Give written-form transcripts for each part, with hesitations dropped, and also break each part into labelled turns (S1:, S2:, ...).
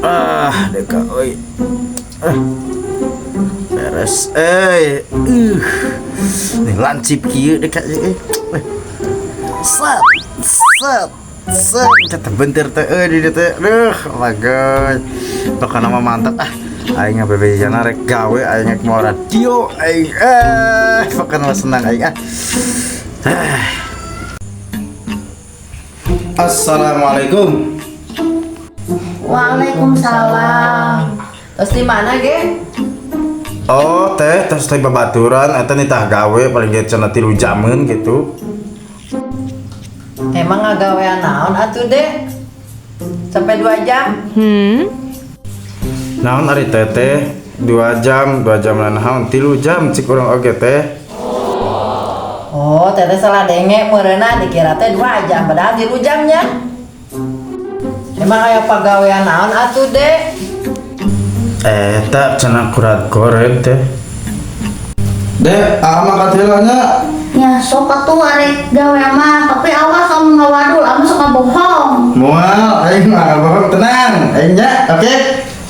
S1: Ah, deka euy. Ah. Beres euy. Nih lancip kieu deka euy. Set, set, set. Kata bentir teh euy di dieu teh. Duh, lagoy. Pokona mah mantap ah. Aing ngabebejana rek gawe, aing rek mau radio, aing pokona mah senang aing ah. Assalamualaikum.
S2: Waalaikumsalam.
S3: Terus di mana, ge?
S1: Oh, teh, terus teh babaturan eta nitah gawe paling ge cenah 3 jameun gitu.
S3: Emang ngagawean naon atuh, Dek? Sampai 2 jam?
S1: Naon ari teteh? 2 jam, 2 jam lain naon? 3 jam cik urang oge teh.
S3: Oh, teteh salah denge meureunna dikira teh 2 jam, padahal 3 jamnya. Emang aya pagawean naon atuh, Dek?
S1: Eta cenah kurat korek teh. Dek, ah mangkat heula nya.
S2: Ya sok atuh arek gawe mah, tapi awas kamu ngawadul, kamu suka bohong.
S1: Moal, aing mah bohong, tenang. Aing nya, oke?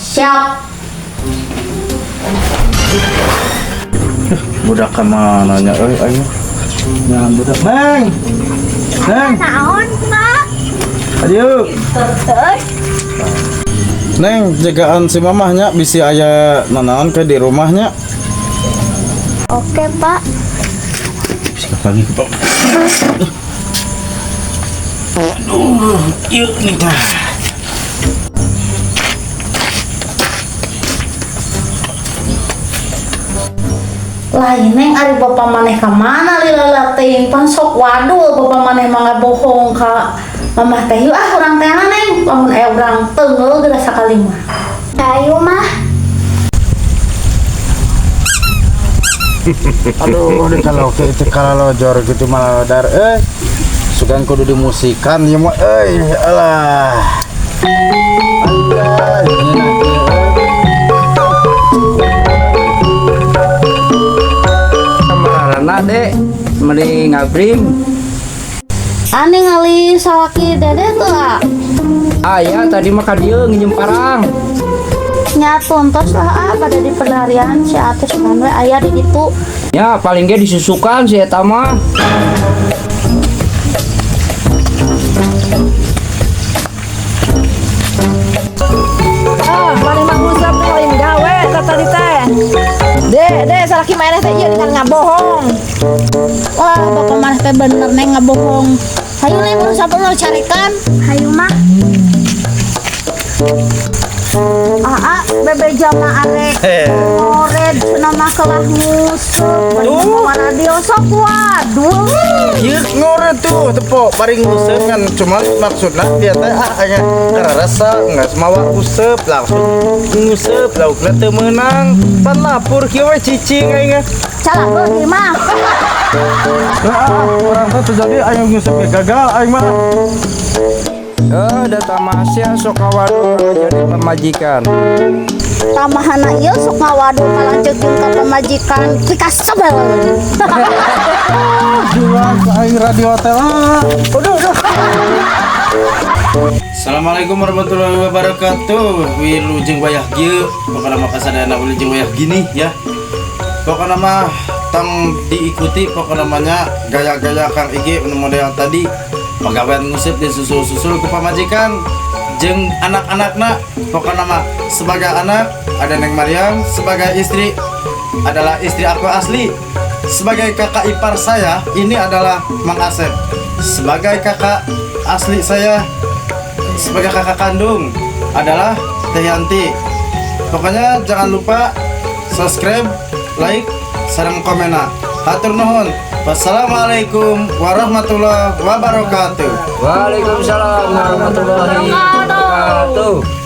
S2: Siap.
S1: Budak ka mana nya euy aing? Nyahan budak, Neng. Neng.
S2: Naon, Pak?
S1: Ayo.
S2: Terus.
S1: Neng, jagaan si mamahnya bisi aya nanaon ke di rumahnya.
S2: Oke, Pak.
S1: Bisa pagi ke Pak. Aduh, yuk nih dah.
S2: Lain Neng, ari bapak maneh ka mana lila teuing pan sok wadul bapak maneh mah ngabohong ka mamah teh. Yuk ah urang teh Neng, lamun aya urang teunggeul geura sakali mah. Ayo mah.
S1: Aduh, di kalau ke itu kalau lojor gitu malah dar sugan kudu dimusikan ieu mah euy, alah. Alah, ini nanti.
S4: Kemana, Dek? Mending ngabring.
S2: Ane ngali salaki dede tuh, ah.
S4: Aya tadi mah ka dieu nginjem parang.
S2: Nya tontos lah ah, pada di pelarian si atus kan we aya di ditu.
S4: Ya paling ge disusukan si eta mah.
S3: Ah, maneh mah ngusap teh lain gawe teh tadi teh. Dek, dek, salaki maneh teh ieu dengan ngabohong.
S2: Wah, bapak maneh teh bener Neng ngabohong. Hayu Neng ngusap lo carikan. Hayu mah. Aa, bebe jama arek ngored cenah mah kelah nguseup. Tuh, radio sok waduh.
S1: Ieu ngored tuh tepo bari nguseup kan cuman maksudna dia teh ah aya kararasa geus mawa useup langsung nguseup laukna teu meunang. Pan lapur kieu we cicing aing.
S2: Salah beuh mah.
S1: Nah, urang teh terjadi aing nguseup gagal aing mah.
S4: Data masih sok ngawadul jadi pemajikan.
S2: Tamahana ieu sok ngawadul kalanceuk jeung ka pamajikan pikasebel.
S1: Jual ke aing radio teh lah. Udah, udah. Assalamualaikum warahmatullahi wabarakatuh. Wilujeng wayah kieu, pokona mah kasadayana wilujeng wayah gini ya. Pokona mah tong diikuti pokona mah nya gaya-gaya Kang Igi nu model tadi. Pagawean nguseup disusul-susul ke pamajikan jeung anak-anakna. Pokona mah sebagai anak ada Neng Mariam, sebagai istri adalah istri aku asli, sebagai kakak ipar saya ini adalah Mang Asep, sebagai kakak asli saya, sebagai kakak kandung adalah Teh Yanti. Pokoknya jangan lupa subscribe, like, sareng komena. Hatur nuhun. Wassalamualaikum warahmatullahi wabarakatuh.
S4: Waalaikumsalam warahmatullahi wabarakatuh.